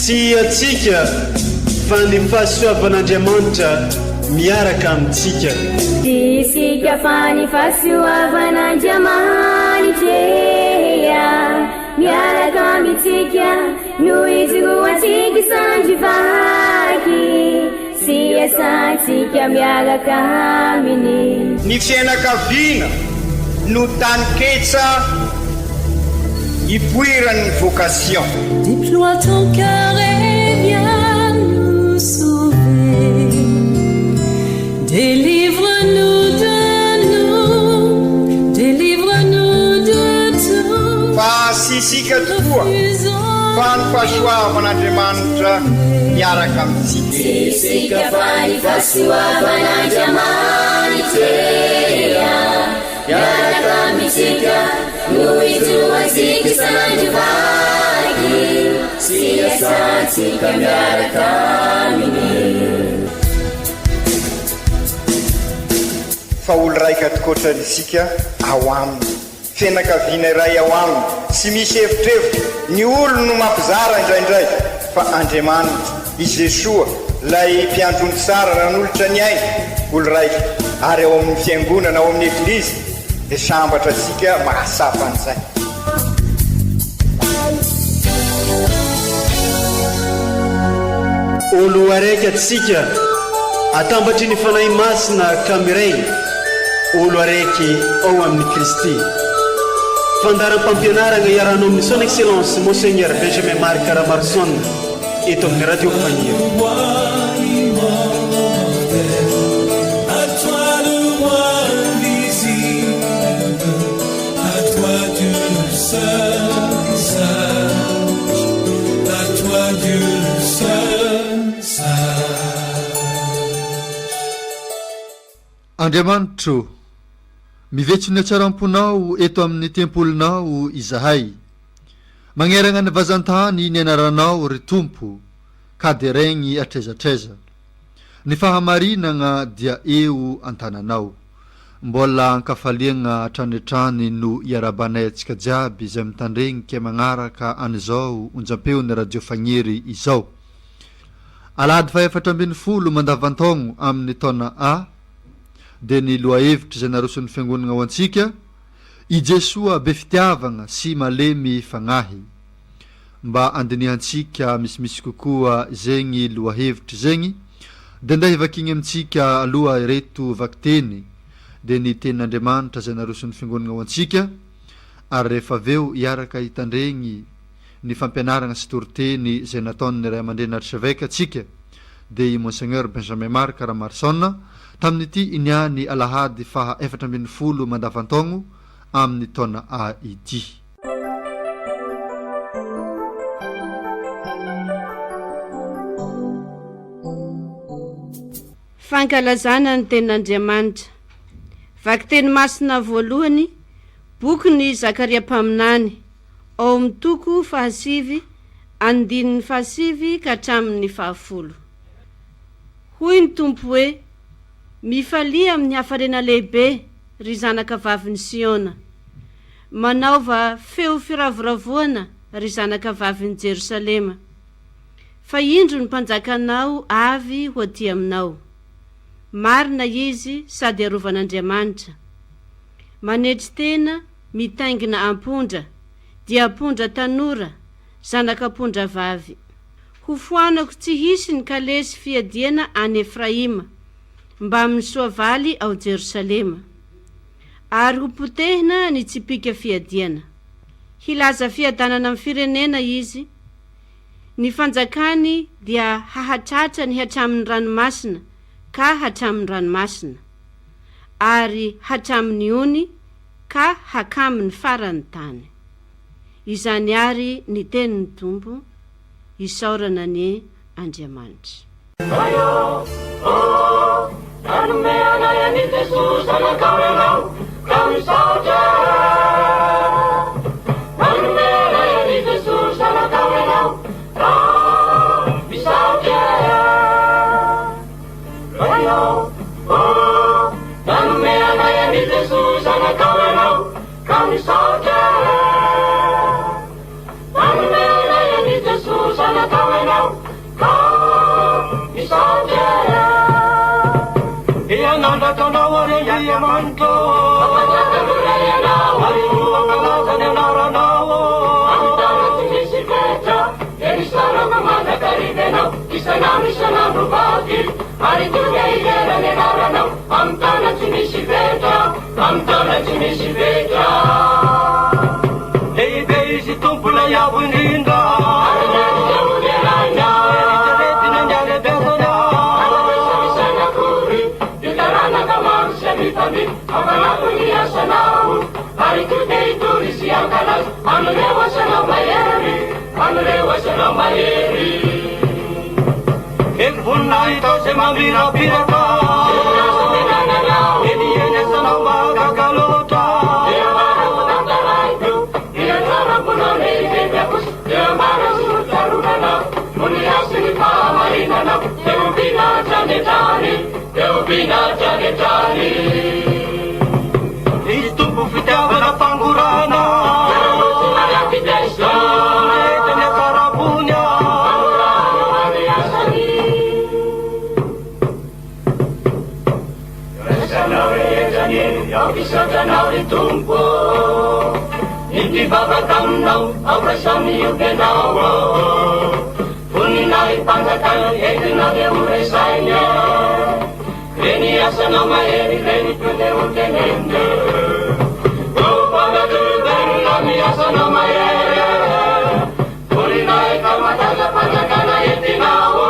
Tsy antsika fa ny fahasoavan'Andriamanitra miaraka amintsika. Tsy isika fa ny fahasoavan'Andriamanitra miaraka amintsika no ijoroantsika sandry vaky sy iasantsika miaraka aminy. Ny fiainakaviana no taninketsa ipoiran'ny vocation. Déploie ton cœur et viens nous sauver Délivre-nous de nous, délivre-nous de tout Fa tsy isika tokoa fa ny fahasoavan'Andriamanitra miaraka amintsika. Tsy isika fa ny fahasoavan'Andriamanitra Miaraka amintsika no ijoroantsika isan'andro vaky sy iasantsika miaraka aminy. Fa olo raika tokoatrany isika ao aminy, fianakaviana iray ao aminy, tsy misy evitrevitra, ny olo no mampizara indraindray fa Andriamanitra, i Jesoa, Ilay mpiandry omby tsara nanolotra ny ainy, olo raika, ary ao amin'ny fiangonana, ao amin'ny Eglizy, dia sambatra antsika mahatsapa an'izay. Olo araiky atsika, atambatry ny Fanahy Masina ka miray, olo araiky ao amin'i Kristy. Fandaharam-pampianaragna iarahanao amin'ny Son Excellence Monseigneur Benjamin Marc Ramaroson eto amin'ny Radio Faniry. Andriamanitro, mivetso ny hatsaram-ponao eto amin'ny tempolinao izahay. Magneragna ny vazan-tany ny anaranao, ry Tompo, ka deregny hatraiza hatraiza. Ny fahamarinagna dia eo an-tananao. Mbola an-kafaliagna hatrany hatrany no iarabanay antsika jiaby izay mitandregny ke magnaraka an'izao onjam-peon'ny Radio Fagniry izao. Alahady faha-14 mandavan-taogno amin'ny taona A dia ny lohahevitra izay naroson'ny Fiangonagna ho antsika, I Jesoa be fitiavagna sy malemy fagnahy. Mba andinihantsika misimisy kokoa zegny lohahevitra zegny dia ndeha hivakigny amintsika aloha ireto vakiteny dia ny tenin'Andriamanitra izay naroson'ny Fiangonagna ho antsika ary rehefa avy eo hiaraka hitandregny ny fampianaragna sy toriteny izay nataon'ny Ray aman-dreny Archevêque antsika dia i Monseigneur Benjamin Marc Ramarson tamin'ity iniany alahady faha 14 mandavantaogno amin'ny taona A ity. Fankalazana ny Tenin'Andriamanitra. Vakiteny masina voalohany, bokin'i Zakaria mpaminany, ao amin'ny toko fahasivy, andininy fahasivy ka hatramin'ny fahafolo. Hoy ny Tompo hoe, Mifalia amin'ny hafaliana lehibe, ry zanaka vavin'i Siona. Manaova feo firavoravoana, ry zanaka vavin'i Jerosalema. Fa indro ny mpanjakanao avy ho aty aminao. Marina izy sady arovan'Andriamanitra. Manetry tena, mitaingina ampondra, dia ampondra tanora, zanak'ampondra vavy. Hofoanako tsy hisy ny kalesy fiadiana any Efraima, mbamin'ny soavaly ao Jerosalema. Ary hopotehina ny tsipìka fiadiana. Hilaza fiadanana amin'ny firenena izy, ny fanjakany dia hahatratra ny hatramin'ny ranomasina ka hatramin'ny ranomasina, ary hatramin'ny ony ka hakamin'ny faran'ny tany. Izany àry ny tenin'ny Tompo, isaorana anie Andriamanitra. Ray ô, ô, nanome anay an'i Jesoa Zanakao Ianao, ka misaotra. Nanome anay an'i Jesoa Zanakao Ianao, ka misaotra. Ray ô, ô, nanome anay an'i Jesoa Zanakao Ianao, ka misaotra. Nanome anay an'i Jesoa Zanakao Ianao. Andriamanitra ô. Fa mpanjaka no Ray Anao. Ary koa hankalaza ny anaranao ô. Amin'ny taona tsy misy fetra, dia isaorako mandrakariva Ianao, isan'andro isan'andro vaky, ary tonga hidera ny anaranao, amin'ny taona tsy misy fetra, amin'ny taona tsy misy fetra. Lehibe Izy Tompo Ilay Avo Indrindra. Ary mendrika hoderaina. Eritreretina ny halehibeazany. Anareo isaina akory, ny taranaka maro sy mifandimby, hafanako ny asanao, ary koa te hitory sy hankalaza an'ireo asanao mahery, an'ireo asanao mahery. Eny voninahitra izay mamirapiratra. Dia asa tenananao. Eny eny asanao mahagaga loatra. Dia ambara ho tantaraiko. Ny hatsaram-ponao lehibe miavosa. Dia ambara sy ho tsarovana. Noho ny hasin'ny fahamarinanao. Dia ombiana hatrany hatrany. Dia ombiana hatrany hatrany. Izy Tompo fitiavana fangorahana. Anao tsy manam-pitezitra. Rehetra ny hatsaram-pony. Fangorahana ho an'ny asany. Raisanao rehetra anie, aoka hisaotra Anao ry Tompo. Ny mpivavaka aminao, aoka samy hioby Anao. Voninahi-panjakana entinao dia ho resaina. Reny asanao mahery reny koa dia ho tenenina. Ho fantatry ny asanao mahery. Voninahitra malaza fanjakana entinao.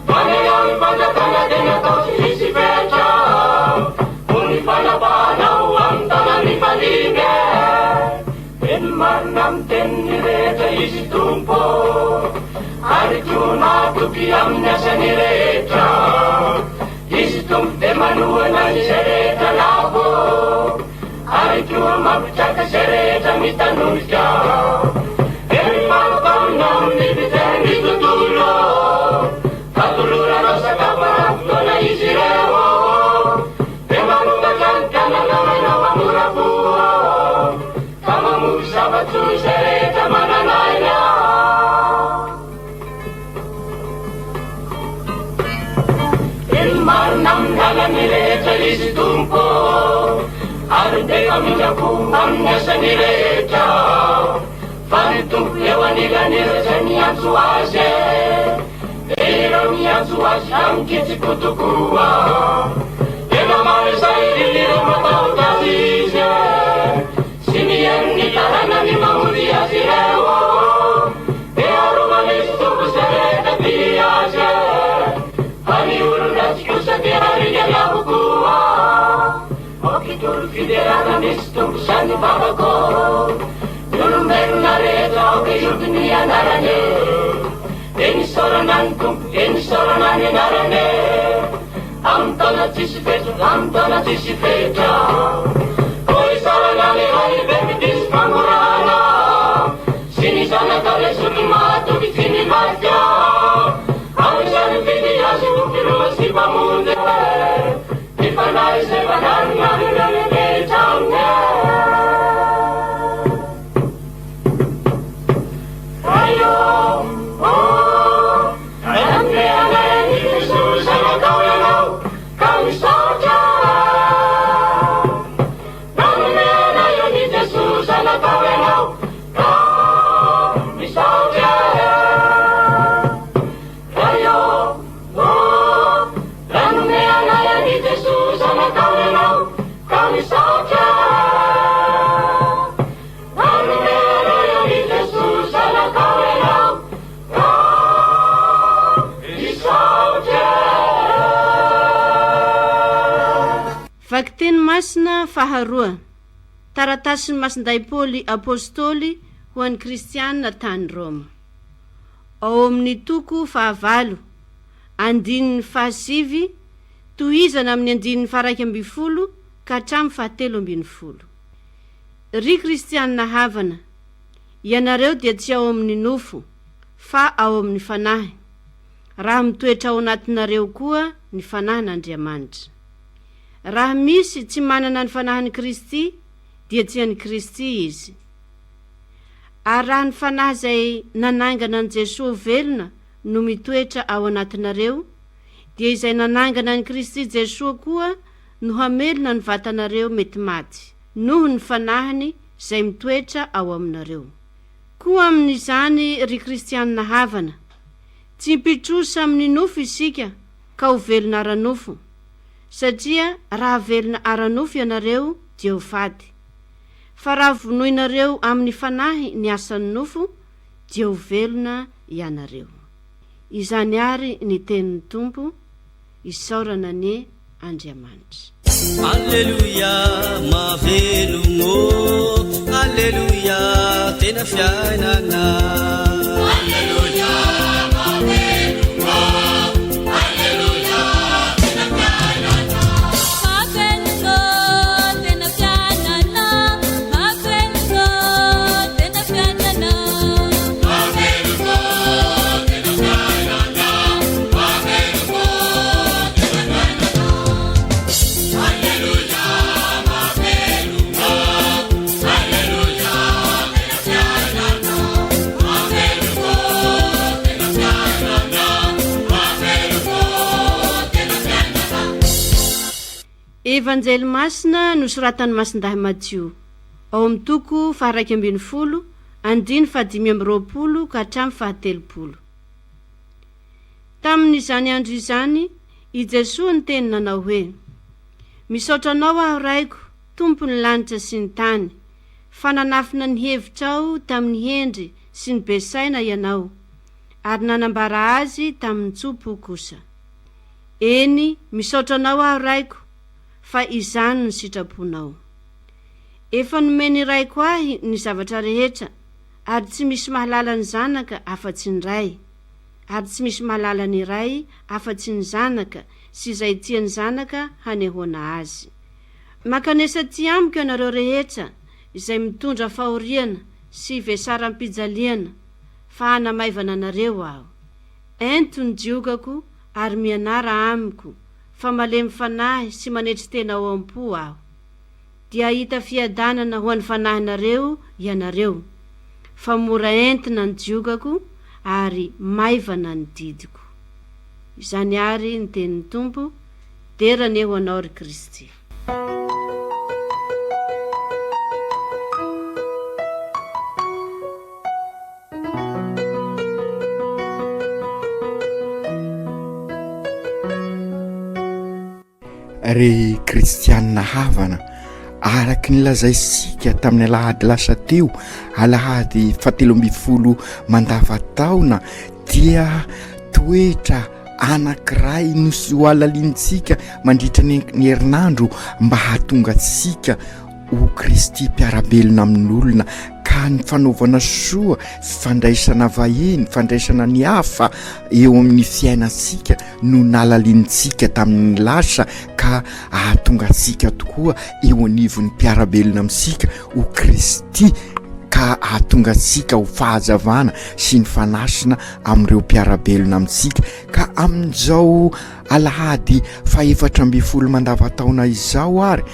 Maneho ny fanjakana dia natao tsy hisy fetra. Ho ny fanapahanao amin'ny taonan'ny mpandimby. Teny marina amin'ny teniny rehetra Izy Tompo, ary koa mahatoky amin'ny asany rehetra. Izy Tompo dia manohana izay rehetra lavo, ary koa mampitraka izay rehetra mitanondrika. Hery fahavalo amin'ny mpijery ny tontolo, fa toloranao sakafo ara-potoana izy ireo. Dia manokatra ny mpiananao ianao hamoram-po, ka mamoky zava-tsoa izay rehetra manana aina. Teny marina amin'ny lalany rehetra Izy Tompo, ary be famindram-po amin'ny asany rehetra. Fa ny Tompo eo anilan'ireo izay miantso Azy, dia ireo miantso Azy amin-kitsim-po tokoa. Tena maro izay irin'ireo matahotra Azy Izy, sy mihaino ny taranany mamonjy azy ireo. Dia arovan'izy Tompo izay rehetra tia Azy, fa ny olon-dratsy kosa dia ringana avokoa. Aoka hitory fiderana misy Tompo izany vavako. Ny olombelona rehetra aoka hioty ny anarany e. Dia nisaorana ny Tompo, dia nisaorana ny anarany e. Amin'ny taona tsisy fetra, amin'ny taona tsisy fetra. Koa isaorana ny Ray be fitia sy fangorahana, sy ny Zanaka ilay zoky mahatoky tsy mivadika. Anisan'ny nifidy Azy ho Filoha sy Mpamonjy e. Ny fanahy izay manarina ireo rehetra aminy. Ray ô, ô, nanome anay an'i Jesoa Zanakao Ianao, ka misaotra. Nanome anay an'i Jesoa Zanakao Ianao, ka misaotra. Ray ô, ô, nanome anay an'i Jesoa Zanakao Ianao, ka misaotra. Nanome anay an'i Jesoa Zanakao Ianao, ka misaotra. Vakiteny masina faharoa, Taratasin'i Masindahy Paoly Apostoly ho an'ny Kristiana tany Roma. Ao amin'ny toko fahavalo, andininy fahasivy, tohizana amin'ny andininy faha-11 ka hatramin'ny fahatelo ambinifolo. Ry kristianina havana, ianareo dia tsy ao amin'ny nofo, fa ao amin'ny Fanahy, raha mitoetra ao anatinareo koa ny Fanahin'Andriamanitra. Raha misy tsy manana ny Fanahin'i Kristy, dia tsy an'i Kristy izy. Ary raha ny Fanahy izay nanangana an'i Jesoa ho velona no mitoetra ao anatinareo, dia izay nanangana an'i Kristy Jesoa koa no hamelona ny vatanareo mety maty, noho ny Fanahiny izay mitoetra ao aminareo. Koa amin'izany, ry kristianina havana, tsy mpitrosa amin'ny nofo isika ka ho velona ara-nofo, satria raha velona ara-nofo ianareo dia ho faty. Fa raha vonoinareo amin'ny Fanahy ny asan'ny nofo dia ho velona ianareo. Izany àry ny tenin'ny Tompo, isaorana anie Andriamanitra. Aleloia mahavelogno ô Aleloia tena fiainana. Aleloia mahavelogno ô Aleloia tena fiainana. Mahavelogno tena fiainana Mahavelogno tena fiainana. Mahavelogno tena fiainana Mahavelogno tena fiainana. Aleloia mahavelogno Aleloia tena fiainana. Mahavelogno tena fiainana Mahavelogno tena fiainana. Evanjely Masina nosoratan'i Masindahy Matio, ao amin'ny toko faha-11, andiny faha-25 ka hatramin'ny faha-30. Tamin'izany andro izany, i Jesoa niteny nanao hoe, Misaotra Anao aho Raiko, Tompon'ny lanitra sy ny tany, fa nanafina ny hevitrao tamin'ny hendry sy ny be saina Ianao, ary nanambara azy tamin'ny tso-po kosa. Eny, misaotra Anao aho Raiko, fa izany no sitraponao. Efa nomen'ny Raiko ahy ny zavatra rehetra, ary tsy misy mahalala ny Zanaka afa-tsy ny Ray, ary tsy misy mahalala ny Ray afa-tsy ny Zanaka sy izay tian'ny Zanaka hanehoana Azy. Mankanesa aty amiko ianareo rehetra izay mitondra fahoriana sy vesaram-pijaliana, fa hanamaivana anareo Aho. Ento ny jiogako ary mianara amiko, fa malemy fanahy sy manetry tena ao am-po Aho. Dia hahita fiadanana ho an'ny fanahinareo ianareo, fa mora entina ny jiogako ary maivana ny didiko. Izany àry ny tenin'ny Tompo, dera anie ho Anao ry Kristy. Ry kristianina havana, araka ny lazaintsika tamin'ny alahady lasa teo, alahady fahatelo ambin'ny folo mandavataona, dia toetra anankiray no hohalalintsika mandritra ny herinandro mba hahatonga antsika ho Kristy mpiara-belona amin'olona ka ny fanaovana soa, fandraisana vahiny, fandraisana ny hafa eo amin'ny fiainantsika no nalalinintsika tamin'ny lasa ka ahatonga antsika tokoa eo anivon'ny mpiara-belona amintsika ho Kristy ka ahatonga antsika ho fahazavana sy ny fanasina amin'ireo mpiara-belona amintsika ka amin'izao alahady fahefatra ambin'ny folo mandavataona izao ary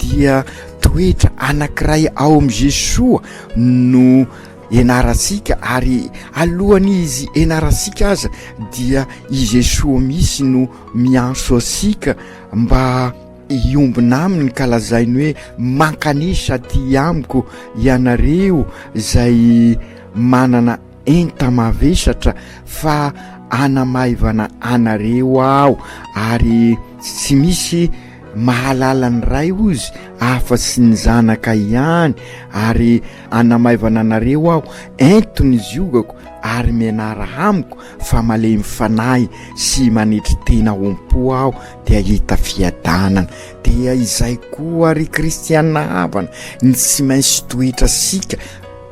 dia toetra anankiray ao amin'i Jesoa no enarantsika ary alohan'izy enarantsika aza dia i Jesoa misy no miantso antsika mba hiombona aminy ka lazainy hoe mankanesa aty amiko ianareo izay manana enta-mavesatra fa hanamaivana anareo aho ary tsy misy mahalala ny Ray hozy afa-tsy ny Zanaka ihany ary hanamaivana anareo aho, ento ny ziogako ary mianara amiko fa malemy fanahy sy manetry tena ao am-po aho dia hahita fiadanana. Dia izay koa ry kristiana havana ny tsy maintsy toetra sika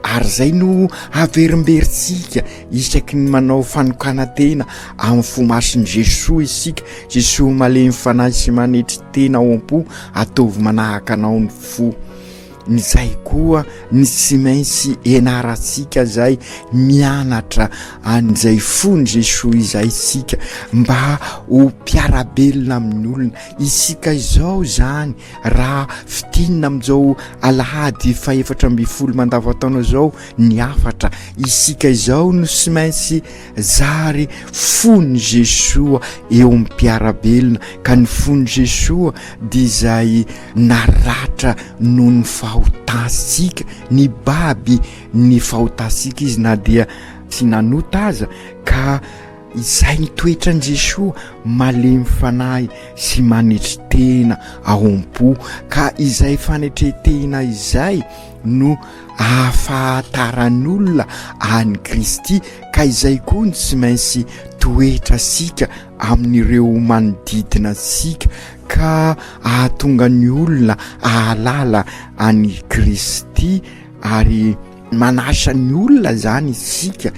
Ary izay no averimberintsika isaky ny manao fanokanan-tena amin'ny fo masin'i Jesoa isika. Jesoa malemy fanahy sy manetry tena ao am-po, ataovy manahaka anao ny fo. Izay koa ny tsy maintsy ianarantsika izay mianatra an'izay fon'i Jesoa izay isika mba ho mpiara-belona amin'ny olona. Isika izao izany raha fintinina amin'izao alahady fahefatra ambin'ny folo mandavantaona izao ny hafatra, isika izao no tsy maintsy zary fon'i Jesoa eo amin'ny mpiara-belona, ka ny fon'i Jesoa dia izay naratra noho ny fahotantsika, nibaby ny fahotantsika izy na dia tsy nanota aza, ka izay ny toetran'i Jesoa, malemy fanahy sy manetry tena ao am-po, ka izay fanetren-tena izay no ahafantaran'olona an'i Kristy, ka izay koa no tsy maintsy toetrasika amin'ireo manodidina antsika, ka ahatonga ny olona ahalala an'i Kristy, ary manasa ny olona izany isika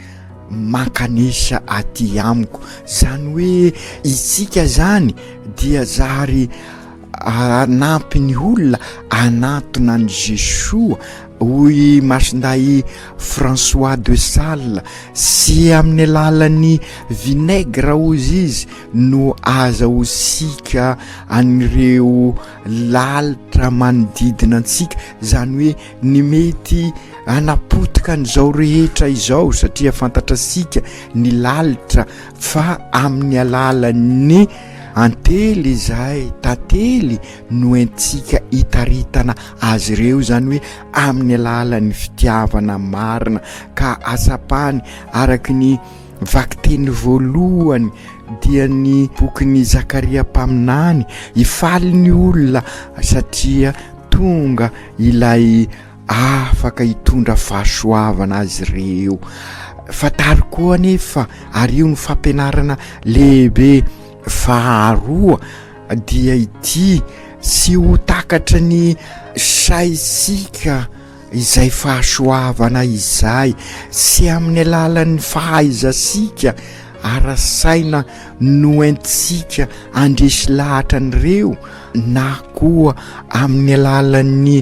mankanesa aty amiko, izany hoe isika izany dia zary hanampy ny olona hanantona an'i Jesoa, hoy Masindahy François de Sales, sy amin'ny alalan'ny vinaigre hozy izy no azahoantsika an'ireo lalitra manodidina antsika, izany hoe ny mety hanapotika an'izao rehetra izao satria fantatrasika ny lalitra fa amin'ny alalan'ny antely izahay, tantely no entintsika hitaritana azy ireo, izany hoe amin'ny alalan'ny fitiavana marina ka atsapany araka ny vakiteny voalohany dia ny bokin'i Zakaria mpaminany, hifaly ny olona satria tonga ilay afaka hitondra fahasoavana azy ireo. Fantaro koa anefa, ary io no fampianarana lehibe faharoa dia ity, tsy ho takatry ny saintsika izay fahasoavana izay, tsy amin'ny alalan'ny fahaizantsika ara-saina no entintsika handresy lahatra an'ireo na koa amin'ny alalan'ny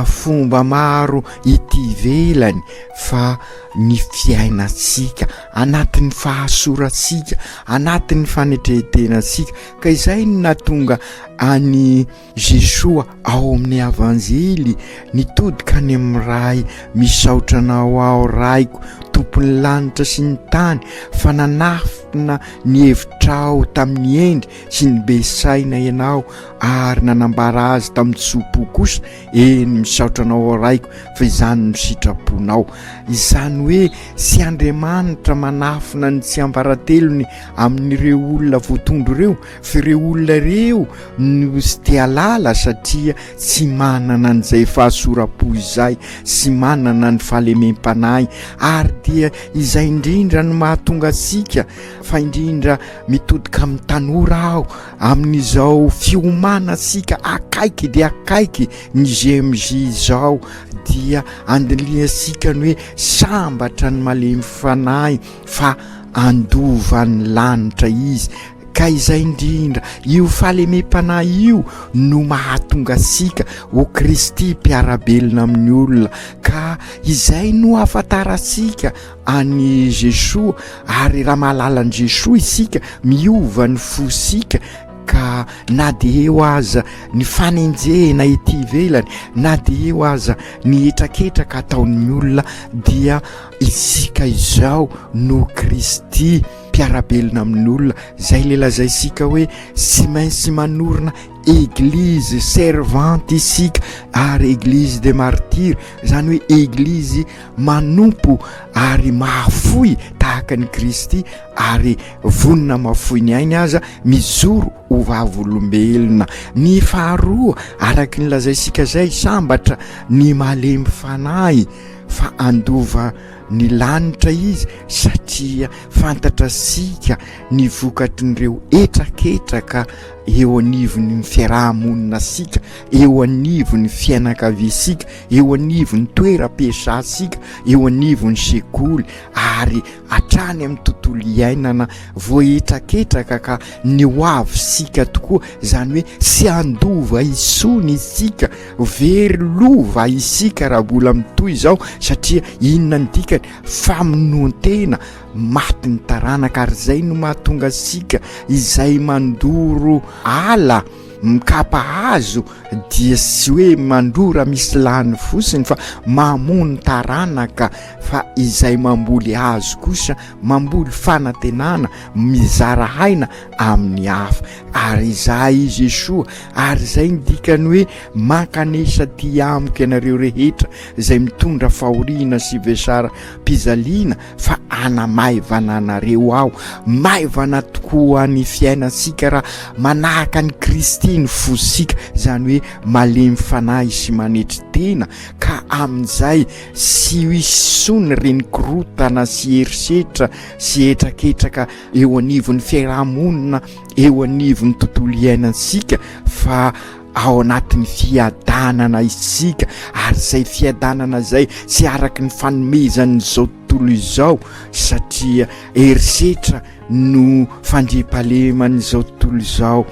fomba maro ety ivelany fa ny fiainantsika anatin'ny fahasorantsika, anatin'ny fanetren-tenantsika, ka izay no nahatonga an'i Jesoa ao amin'ny Avanjely nitodika any amin'ny Ray, misaotra anao aho Raiko, Tompon'ny lanitra sy ny tany, fa nanafina ny hevitrao tamin'ny hendry sy ny be saina ianao ary nanambara azy tamin'ny tso-po kosa, eny misaotra anao aho Raiko fa izany no sitraponao. Izany hoe tsy Andriamanitra manafina ny tsiambaratelony amin'ireo olona voatondro ireo, fa ireo olona ireo no tsy te halala satria tsy manana an'izay fahasoram-po izay sy manana ny fahalemem-panahy, ary dia izay indrindra no mahatonga antsika fa indrindra Mitodika amin'ny tanora aho amin'izao fiomanantsika akaiky dia akaiky ny GMJ izao dia andiliantsika ny hoe sambatra ny malemy fanahy fa handova ny lanitra izy ka izay indrindra io fahalemem-panahy io no mahatonga antsika ho Kristy mpiara-belona amin'ny olona ka izay no ahafantarantsika an'i Jesoa ary raha mahalala an'i Jesoa isika miova ny fosika ka na dia eo aza ny fanenjehina ety ivelany na dia eo aza ny hetraketraka ataon'ny olona dia isika izao no Kristy mpiara-belona amin'ny olona izay le lazaisika hoe tsy maintsy manorina Eglise servante isika ary eglise de martyrs izany hoe eglizy manompo ary mahafoy tahaka an'i Kristy ary vonona mahafoy ny ainy aza mijoro ho vavolombelona. Ny faharoa araka ny lazaisika izay sambatra ny malemy fanahy fa handova ny lanitra izy satria fantatrasika ny vokatrin'ireo hetraketraka. eo anivon'ny fiaraha-monina-sika, eo anivon'ny fiainankaviantsika, eo anivon'ny toeram-piasantsika, eo anivon'ny sekoly ary hatrany amin'ny tontolo iainana voahetraketraka ka ny ho avintsika tokoa, izany hoe tsy handova intsony isika, very lova isika raha mbola mitohy izao satria inona ny dikany? Famonoan-tena, maty ny taranaka ary izay no mahatonga antsika izay mandoro ala mikapa hazo dia tsy hoe mandrora misy lany fotsiny fa mamono taranaka fa izay mamboly hazo kosa mamboly fanantenana mizara haina amin'ny hafa ary izay i Jesoa ary izay ny dikany hoe mankanesa aty amiko ianareo rehetra izay mitondra fahoriana sy vesara-pijaliana fa hanamaivana anareo aho. Maivana tokoa ny fiainantsika raha manahaka an'i Kristy ny fosika, izany hoe malemy fanahy sy manetry tena, ka amin'izay tsy ho hisy intsony ireny korontana sy herisetra sy hetraketraka eo anivon'ny fiaraha-monina, eo anivon'ny tontolo iainantsika fa ao anatin'ny fiadanana isika ary izay fiadanana izay tsy araka ny fanomezan'izao tontolo izao satria herisetra no fandriampahaleman'izao tontolo izao.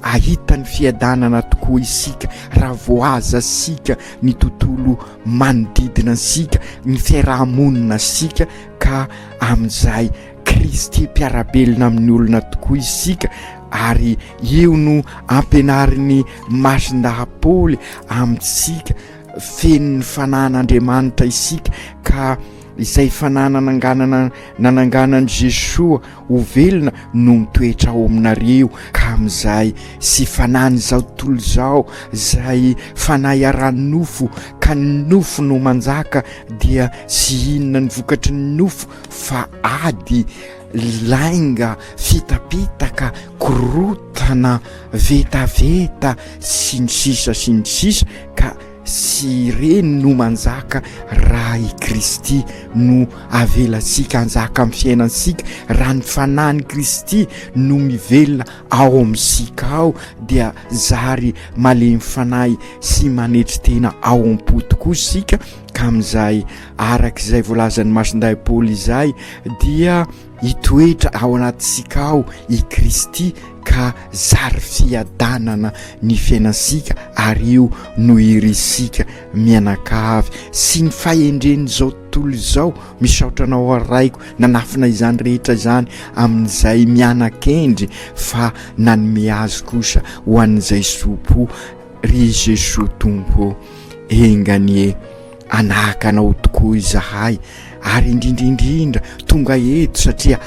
Ahita ny fiadanana tokoa isika raha voaza sika ny tontolo manodidina antsika, ny fiarahamonina sika ka amin'izay Kristy mpiara-belona amin'ny olona tokoa isika ary io no ampianarin'i Masindahy Paoly amintsika, feno ny fanan'Andriamanitra isika ka izay fanahy nananganana nananganan'i Jesoa ho velona no mitoetra ao aminareo ka amin'izay sy fanahin'izao tontolo izao izay fanahy ara-nofo ka ny nofo no manjaka dia tsy inona ny vokatry ny nofo fa ady, lainga, fitapitaka, korotana, vetaveta, sy ny sisa sy ny sisa ka tsy ireny no manjaka raha i Kristy no avelantsika hanjaka amin'ny fiainantsika, raha ny fanahin'i Kristy no mivelona ao amintsika ao dia zary malemy fanahy sy manetry tena ao am-po tokoa isika Ka amin'izay, araka izay voalazan'i Masindahy Paoly izay, dia hitoetra ao anatintsika ao i Kristy ka zary fiadanana ny fiainantsika ary io no irintsika mianakavy sy ny fahendren'izao tontolo izao. Misaotra anao aho Raiko nanafina izany rehetra izany amin'izay mianakendry fa nanome azy kosa ho an'izay soa-po. Ry Jesoa Tompo ô, enga anie hanahaka Anao tokoa izahay, ary indrindra indrindra tonga eto satria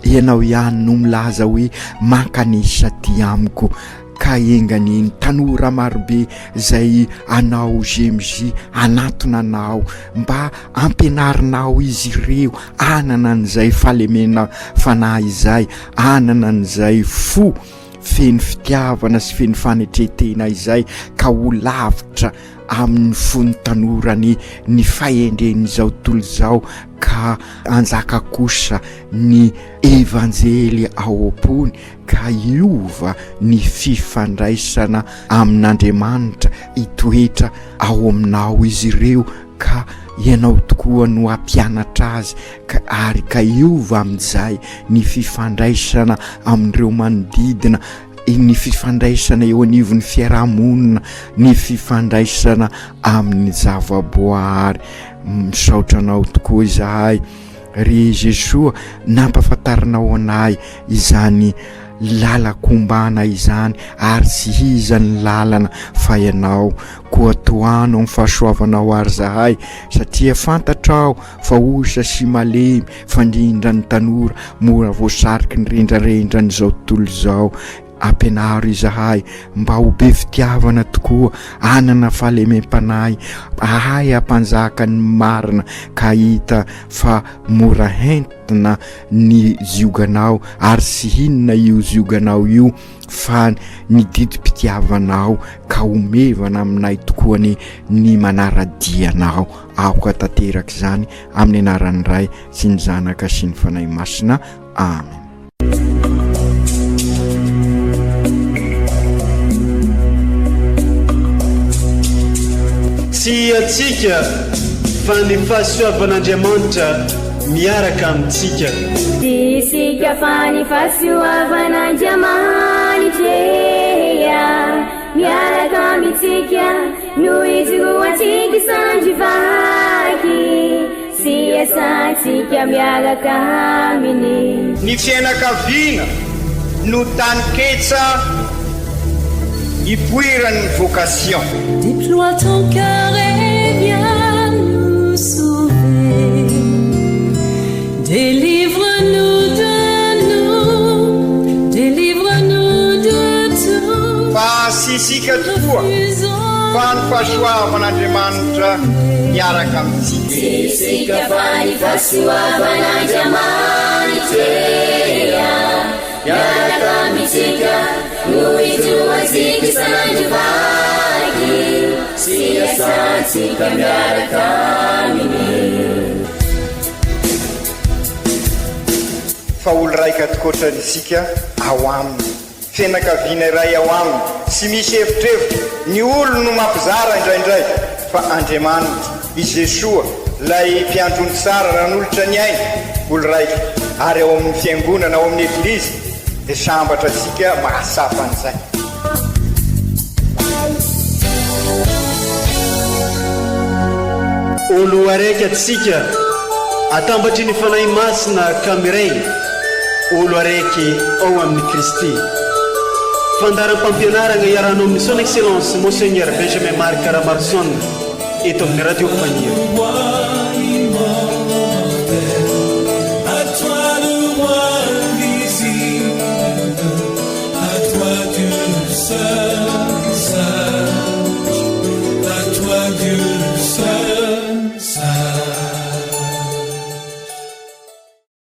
Ianao ihany no milaza hoe mankanesa aty amiko, ka enga anie ny tanora marobe izay anao GMJ hanatona Anao mba ampianarinao izy ireo hanana an'izay fahalemena fanahy izay, hanana an'izay fo feno fitiavana sy feno fanetren-tena izay ka ho lavitra amin'ny fon'ny tanorany ny fahendren'izao tontolo izao ka hanjaka kosa ny Evanjely ao am-pony ka hiova ny fifandraisana amin'Andriamanitra hitoetra ao aminao izy ireo ka ianao tokoa no hampianatra azy ka ary ka hiova amin'izay ny fifandraisana amin'ireo manodidina, ny fifandraisana eo anivon'ny fiarahamonina, ny fifandraisana amin'ny zavaboahary. Misaotra anao tokoa izahay ry Jesoa nampahafantarinao anay izany lalan-kombana izany ary tsy iza ny lalana fa ianao. Koa tohano amin'ny fahasoavanao àry izahay satria fantatrao fa osa sy malemy fandrindra ny tanora mora voasariky ny rendrarendran'izao tontolo izao. Ampianaro izahay mba ho be fitiavana tokoa, hanana fahalemem-panahy, hahay hampanjaka ny marina ka hahita fa mora entina ny zioganao ary tsy inona io zioganao io fa ny didim-pitiavanao ka homevana aminay tokoa anie ny manara-dia anao. Aoka tanteraka izany amin'ny anaran'ny Ray sy ny Zanaka sy ny Fanahy Masina. Amen. Tsy antsika fa ny fahasoavan'Andriamanitra miaraka amintsika. Tsy isika fa ny fahasoavan'Andriamanitra miaraka amintsika no ijoroantsika sandry vaky sy iasantsika miaraka aminy. Ny fiainakaviana no taninketsa ipoiran'ny vocation. Déploie ton cœur et viens nous sauver. Délivre-nous de nous, délivre-nous de tout. Fa tsy isika tokoa fa ny fahasoavan'Andriamanitra miaraka amintsika. Tsy isika fa ny fahasoavan'Andriamanitra miaraka amintsika no ijoroantsika sandry vaky sy iasantsika miaraka aminy. Fa olo raika tokoatrany isika ao aminy, fianakaviana iray ao aminy, tsy misy evitrevitra, ny olo no mampizara indraindray, fa Andriamanitra, i Jesoa, lay mpiandry ondry tsara nanolotra ny ainy, olo raika, ary ao amin'ny fiangonana, ao amin'ny Eglizy, dia sambatra isika mahatsapa an'izay. Olo araiky atsika atambatry ny Fanahy Masina ka miray olo araiky ao amin'i Kristy. Fandaharam-pampianaragna iarahanao amin'ny Son Excellence Monseigneur Benjamin Marc Ramaroson eto amin'ny Radio Faniry.